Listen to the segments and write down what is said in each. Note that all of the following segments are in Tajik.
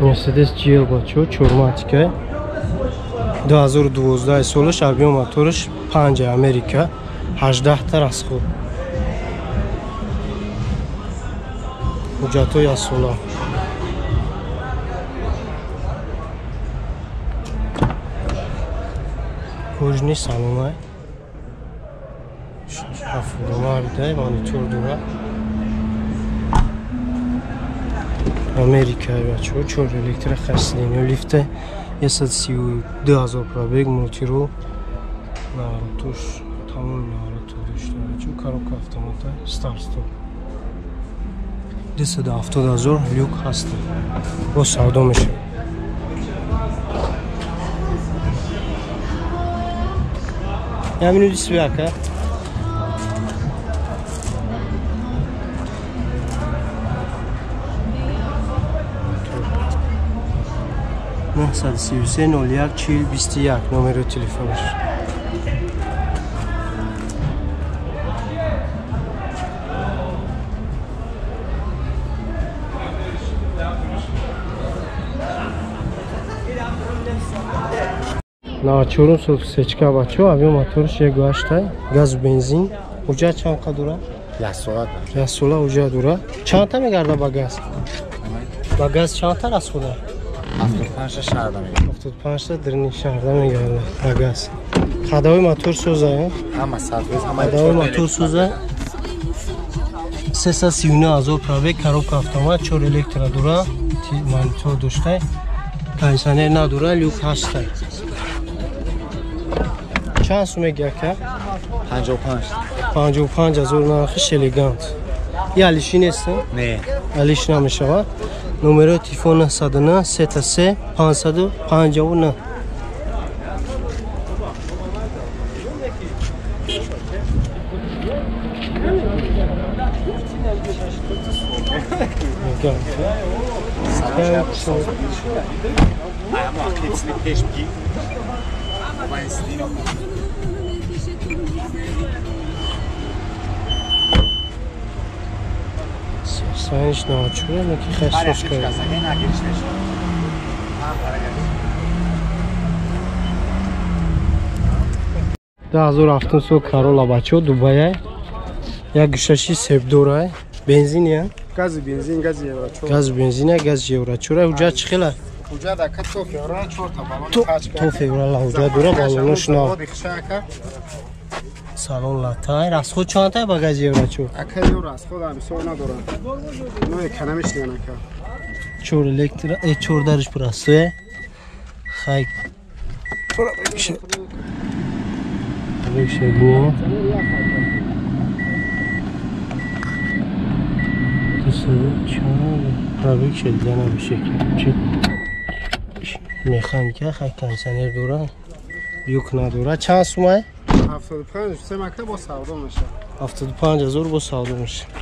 Mercedes GL бачо чорматика 2012 солаш объем мотораш 5 Америка 18 та расход. Ҳуҷҷатҳои аз сола. Кожни салонай. Ҳафтодумардай монитор дора. Америка бачо чор электро хасидени лифте 132 000 пробег мултирол наворотуш тамоми навороту дошта бачо коробка автомата старт стоп 270 000 люк ҳаст бо савдо мешавад. Я минути свяка. Нӯҳсаду сию се нол як чил бисту як номери телефонаш. 94 сол сечка бачо авио моторш 1.8 газ бензин. Ҳуҷҷат чанд қа дора? Як сола. Як сола ҳуҷҷат дора. Чандта мегарда ба газ? Ба газ чандта расхода? 75 шаҳрда мегарда. 75 дирни шаҳрда мегарда ба газ. Хадавои мотор соза? Ҳама садвез, ҳама хадавои мотор соза. 339 000 пробег, коробка автомат, 4 электро дора, монитор дошта, кондиционер надора, люк ҳаста. Чанд сум мегӯяд ка? 55. 55 000 нархиш элегант. И алиши нест? Не. Алиш намешавад. Номерои телефон 909 33 559. Саниш наочура, неки хесос кард. Даҳ ҳазору ҳафтум сол Карола бачо Дубая. Як гӯшаши себдора. Бензиния? Гази бензин, гази еврочор. Гази бензиния, гази еврочор. Ҳуҷҷат чӣ хела? Ҳуҷҷат ака то феврал 4 та баллон тачка. То феврал ҳуҷҷат дора, баллонош нав. Салон латай. Расход чандта ба гази еврочор? Ака ё расход ҳам ҳисоб надорам. Но экономичный ака. 4 электро, 4 дарш простое. Хай. Пробег. Пробег шуда намешавад. Механика, хай кондиционер дора, люк надора. Чанд сумай? 75 се мака бо савдо мешавад. 75 000 бо савдо мешавад.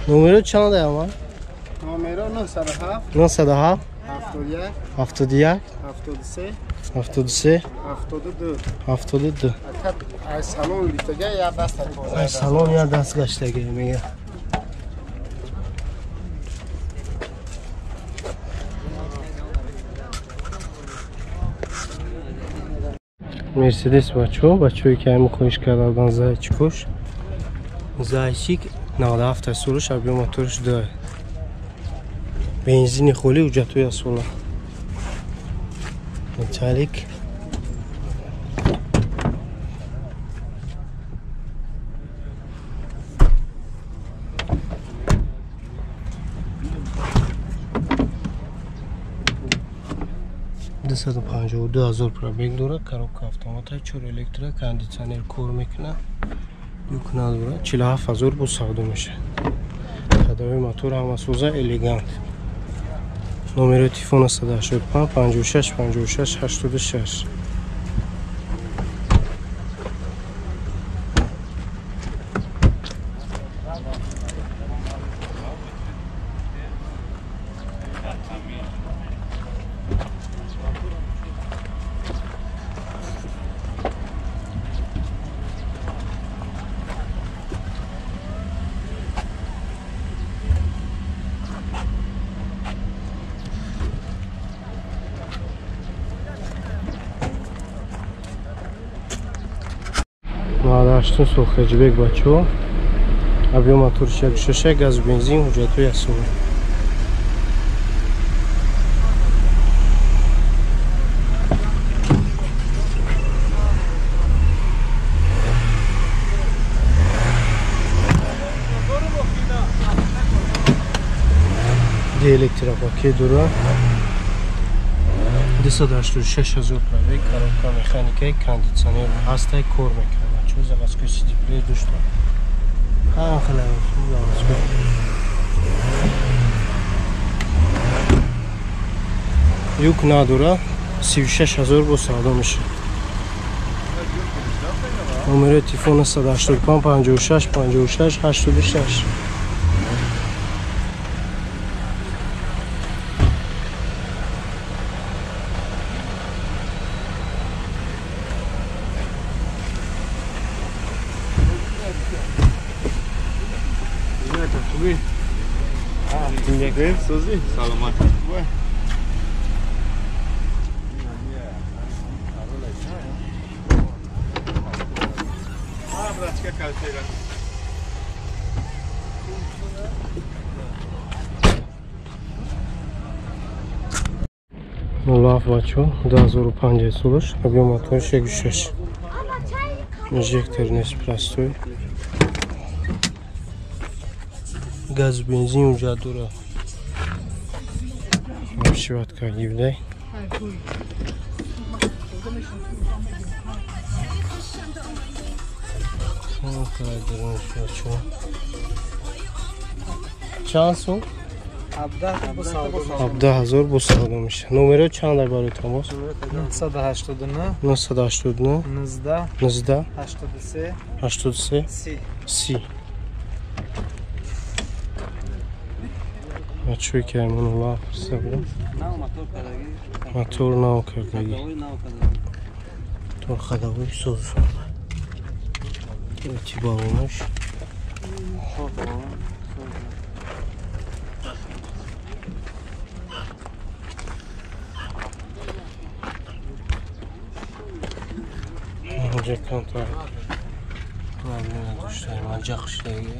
Номеро чанд ама? Номеро 907 907 71 71 73 73 72 72. Ай салон лифтага я даст тоза. Ай салон я даст гаштага мега. Мерседес бачо, бачое ки ҳамин хоҳиш карда буданд зайчикош. Зайчик 97 солаш, объем моторш 2. Бензини холӣ, ҳуҷҷатҳои аз сола. Металлик. Дусаду панҷоҳу ду ҳазор пробег дорад, коробка автомата, 4 электро, кондиционер кор мекунад, люк надорад, 47 000 бо савдо мешавад. Хадавои мотор ҳама соза, элегант. Номери телефон 185 56 56 86. 98 сол хеджбек бачо. Объем мотор 6, газ, бензин, ҳуҷҷатҳои асосӣ. Электропакет дора. 286 000 пробег, коробка механика, кондиционер ҳастай, кор мекунад. Бачо заводской CD плеер дошта. Ҳам хеле заводской. Юк надора, 36 000 бо савдо мешавад. Номери телефон 185 56 56 86. Саломат. Мулаф бачо 2005 солаш, объем мотор 6. Инжектор нест, простой. Газ, бензин уҷа дора. Шиватка гибдай. Чанд сум? 17 000 бо савдо мешавад. Номеро чанд дар барои тамос? 989 989 19 19 83 83 30. 30. Бачои ки Аймонулла пурсида. Мотор нав кардагӣ. Мотор ходовой соз. Эти баллонаш. Инҷа камтар проблема доштаем, аҷақ шудагӣ.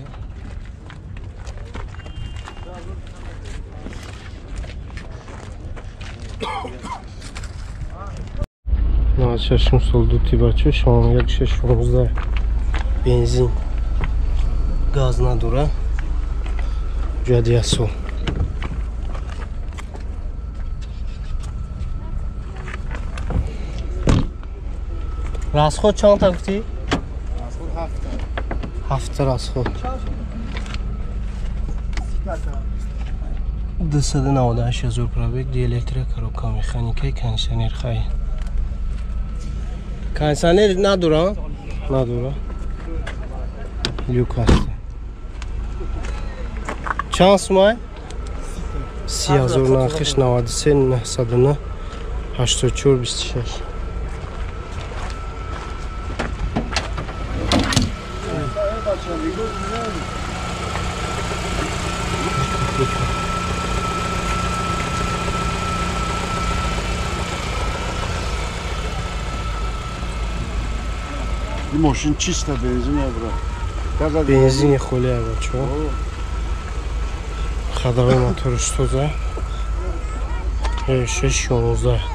На шашум сол дути бачо, шон 16 бензин, газ надора, ҷадия сол. Расход чанд та гуфтӣ? Расход 7. 7 расход. 298 000 пробег, диэлектро, коробка механика, кондиционер хай. Кондиционер надора? Надора. Люк аст. Чанд сумай? 30 000 нархиш 93 909 84 26. Ин мошин чиста бензин ябра. Бензини холи бачо. Ходовой моторш тоза. 6 16.